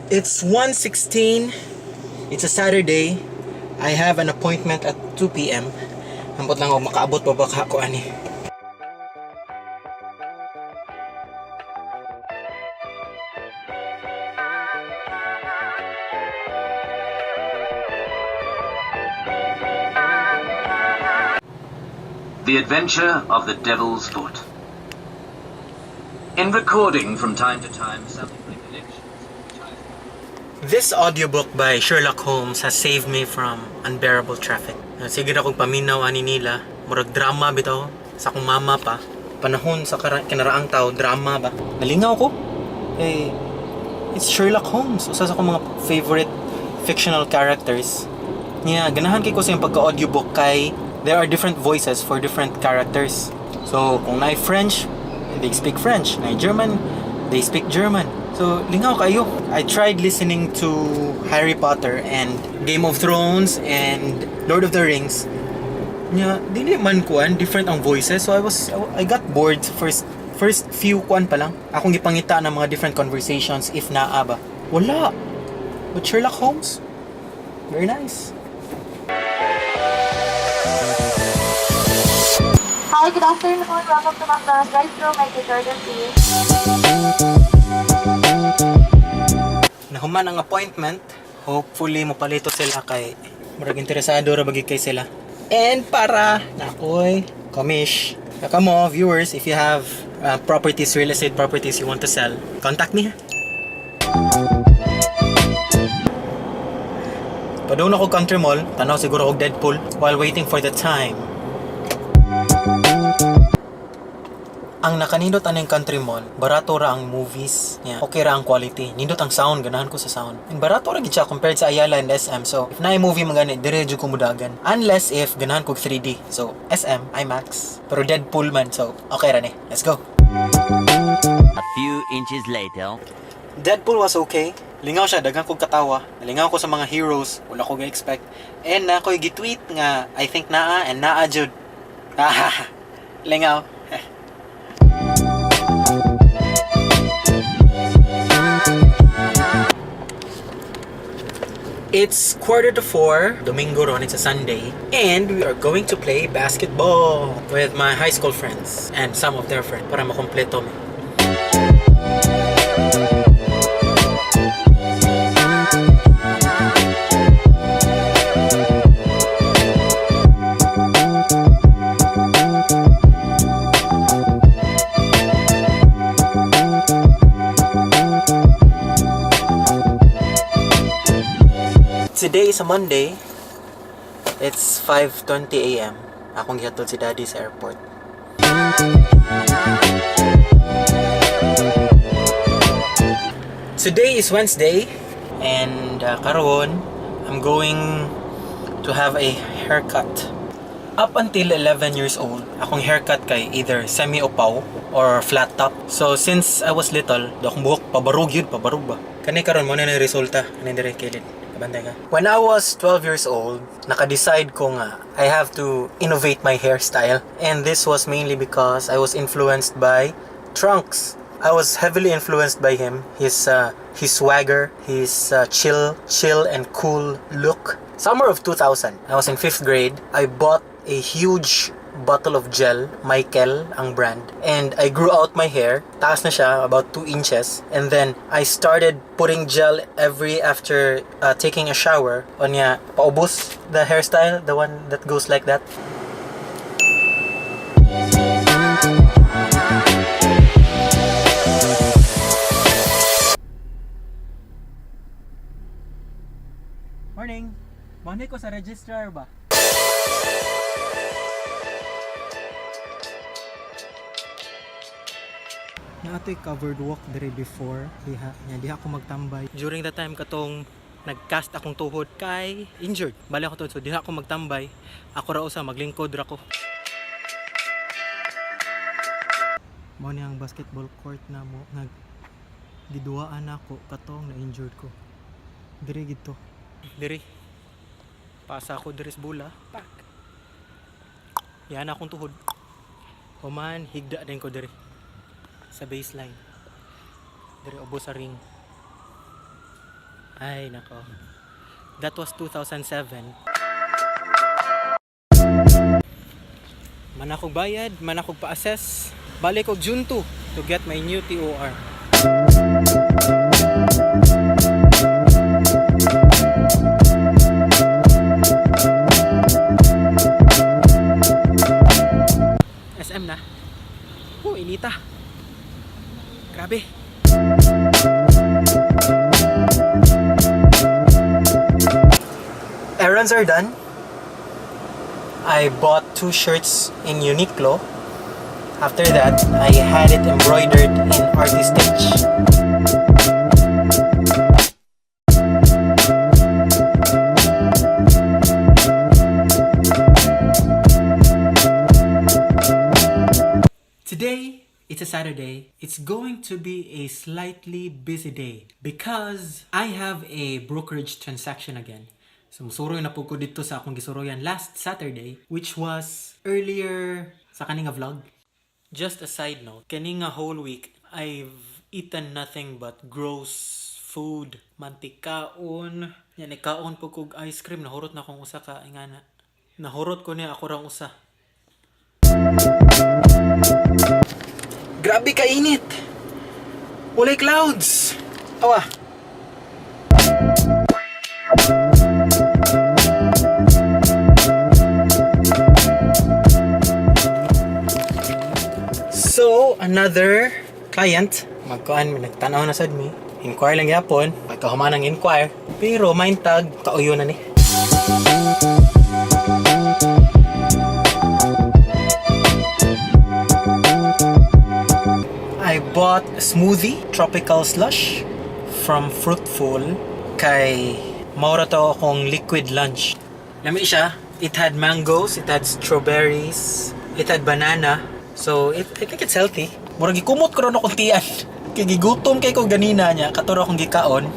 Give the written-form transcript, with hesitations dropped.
It's 1:16. It's a Saturday. I have an appointment at 2 p.m. Ambot lang ako makaabot pa baka ako ani. The Adventure of the Devil's Foot. In recording from time to time some recollections which I This audiobook by Sherlock Holmes has saved me from unbearable traffic. Sige ra kong paminaw ani nila, murag drama bitaw sa akong mama pa. Panahon sa kinaraang tao, drama ba? Nalingaw ko. Eh, it's Sherlock Holmes. Usa sa akong mga favorite fictional characters. Niya, ganahan kay ko sa iyang pagka-audiobook kay there are different voices for different characters. So, kung naay French, they speak French. Naay German, they speak German. So, lingaw kayo. I tried listening to Harry Potter and Game of Thrones and Lord of the Rings. Nya, dili man kuan, different ang voices. So I got bored sa first few kuan pa lang. Akong gipangita ng mga different conversations if naa ba. Wala. But Sherlock Holmes, very nice. Hi, good afternoon. Welcome to McDonald's Drive-Thru. May I order, please? Nahuman ang appointment. Hopefully mopalito sila kay murag interesado ra bagay kay sila. And para nakoy komish. Kamo viewers, if you have properties, real estate properties you want to sell, contact me, ha. Padung ako Country Mall, tanaw siguro og Deadpool while waiting for the time. Ang nakanindot aning Country Mall, barato ra ang movies niya. Okay ra ang quality. Nindot ang sound, ganahan ko sa sound. And barato ra gid siya compared sa Ayala and SM. So, if naay movie man gani, dire jud ko mudagan. Unless if ganahan kog 3D. So, SM, IMAX. Pero Deadpool man, so okay ra ni. Let's go. A few inches later. Deadpool was okay. Lingaw siya, daghan kog katawa. Nalingaw ko sa mga heroes, wala ko ga-expect. And na ako'y gitweet nga I think naa and naa jud. Ah, lingaw. It's 3:45, Domingo ron, it's a Sunday, and we are going to play basketball with my high school friends and some of their friends para makompleto mi. Today is a Monday. It's 5:20 a.m. Akong gihatod si Daddy sa airport. Today is Wednesday and karon I'm going to have a haircut. Up until 11 years old, akong haircut kay either semi-opaw or flat top. So since I was little, do akong buhok pabarog yun, pabarog ba? Kani karon mo na na resulta ani dire kilid. Kabantay ka. When I was 12 years old, naka-decide ko nga I have to innovate my hairstyle. And this was mainly because I was influenced by Trunks. I was heavily influenced by him, his swagger, his chill and cool look. Summer of 2000, I was in fifth grade. I bought a huge bottle of gel, Michael ang brand, and I grew out my hair. Taas na siya, about 2 inches. And then I started putting gel every after taking a shower. Onya, paubos the hairstyle, the one that goes like that. Morning. Morning ko sa registrar ba? Naatoy covered walk dire before diha nya diha ako magtambay. During the time katong nagcast akong tuhod kay injured. Bali ako tuhod so diha ako magtambay. Ako ra usa maglingkod ra ko. Mao ni ang basketball court na mo nag giduwaan nako katong na injured ko. Dire gidto. Dire. Pasa ako dire sa bula. Pak. Yan akong tuhod. Human higda din ko dire sa baseline. Dire ubos sa ring. Ay, nako. That was 2007. Manakog bayad, manakog pa-assess. Balik og June 2 to get my new TOR. SM na. Oh, inita. Grabe. Errands are done. I bought two shirts in Uniqlo. After that, I had it embroidered in Artist Stitch. Today, it's a Saturday. It's going to be a slightly busy day because I have a brokerage transaction again. So, musuroy na pud ko didto sa akong gisuroyan last Saturday, which was earlier sa kani nga vlog. Just a side note, kani nga whole week, I've eaten nothing but gross food, mantikaon, yan, ikaon pud kog ice cream, nahurot na akong usa ka, ingana. Nahurot ko niya ako rang usa. Grabe kainit! Walay clouds! Awa! So, another client, magkuan, nagtanaw na sad mi. Inquire lang gyapon, pagkahuman ang inquire. Pero maintag, kauyo na ni. I bought a smoothie, tropical slush from Fruitful kay mao ra to akong liquid lunch. Lami siya. It had mangoes, it had strawberries, it had banana. So, I think it's healthy. Murag gikumot ko ron akong tiyan. Kay gigutom kay ko ganina niya, kato ra akong gikaon.